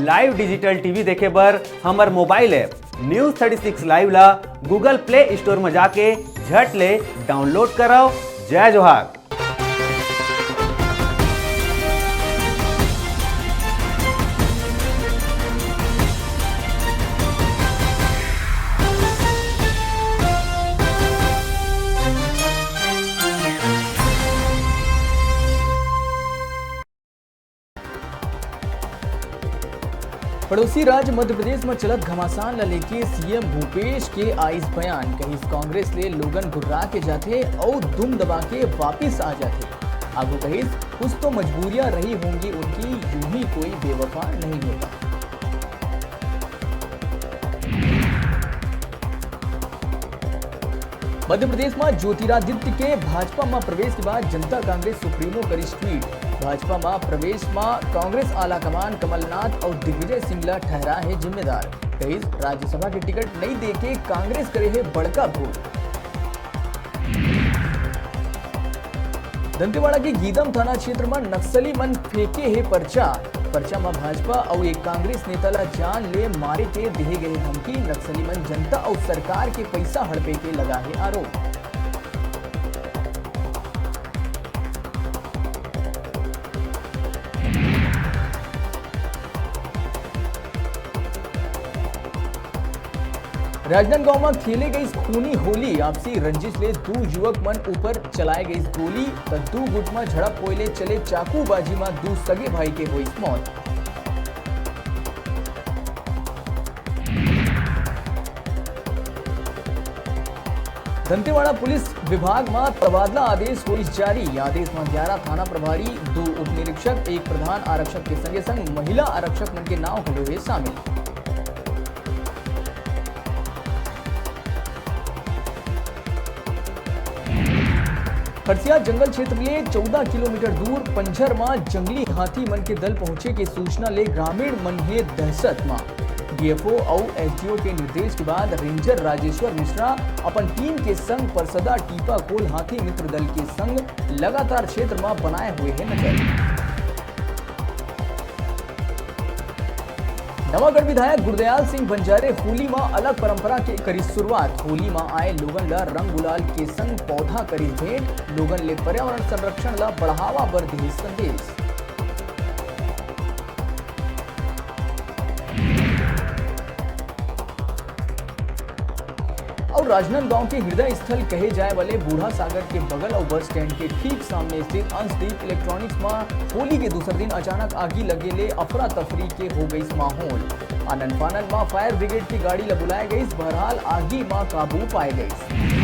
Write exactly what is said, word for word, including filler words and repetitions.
Live digital T V देखे बर हमर mobile app News thirty six Live ला Google Play Store म जाके झट ले download करव। जय जोहार। पड़ोसी राज्य मध्य प्रदेश म चलत घमासान ल लेके सीएम भूपेश के आइस बयान, कहिस कांग्रेस ले लोगन गुर्रा के जाथे अउ दुम दबा के वापिस आ जाथे। आगू कहिस, कुछ तो मजबूरियां रही होंगी उनकी, यूं ही कोई बेवफा नहीं होता। मध्य प्रदेश म ज्योतिरादित्य के भाजपा म प्रवेश के बाद जनता कांग्रेस सुप्रीमो करिस ट्वीट। भाजपा म प्रवेश म कांग्रेस आला कमान कमलनाथ अउ दिग्विजय सिंह ला ठहरा हे जिम्मेदार। कहिस, राज्यसभा के टिकट नइ देके कांग्रेस करे हे बड़का भूल। दंतेवाड़ा के गीदम थाना क्षेत्र म नक्सली मन फेंके हे पर्चा। पर्चा म भाजपा अउ एक कांग्रेस नेता ला जान ले मारे के देहे गए धमकी। नक्सली मन जनता अउ सरकार के पैसा हड़पे के लगा हे आरोप। राजनांदगांव म खेले गईस खूनी होली। आपसी रंजिश ले दू युवक मन ऊपर चलाए गईस गोली, त दू गुट म झड़प होए ले चले चाकूबाजी म दू सगे भाई के होईस मौत। दंतेवाड़ा पुलिस विभाग म तबादला आदेश होईस जारी। आदेश म ग्यारह थाना प्रभारी, दू उप निरीक्षक, एक प्रधान आरक्षक के संगे संग महिला आरक्षक मन के नाव घलो हे शामिल। खरसिया जंगल क्षेत्र ले चौदह किलोमीटर दूर पंझर म जंगली हाथी मन के दल पहुंचे के सूचना ले ग्रामीण मन हे दहशत म। डीएफओ अउ एसडीओ के निर्देश के बाद रेंजर राजेश्वर मिश्रा अपन टीम के संग परसदा टीपा कोल हाथी मित्र दल के संग लगातार क्षेत्र म बनाए हुए हे नजर। नवागढ़ विधायक गुरदयाल सिंह बंजारे होली म अलग परंपरा के करिस शुरुआत। होली म आए लोगन ल रंग गुलाल के संग पौधा करिस भेंट। लोगन ले पर्यावरण संरक्षण ल बढ़ावा बर दिस संदेश। अउ राजनांदगांव के हृदय स्थल कहे जाए वाले बूढ़ा सागर के बगल अउ बस स्टैंड के ठीक सामने स्थित अंशदीप इलेक्ट्रॉनिक्स म होली के दूसर दिन अचानक आगी लगे ले अफरा तफरी के हो गईस माहौल। आनन फानन म फायर ब्रिगेड की गाड़ी ल बुलाए गईस, बहरहाल आगी म काबू पाए गईस।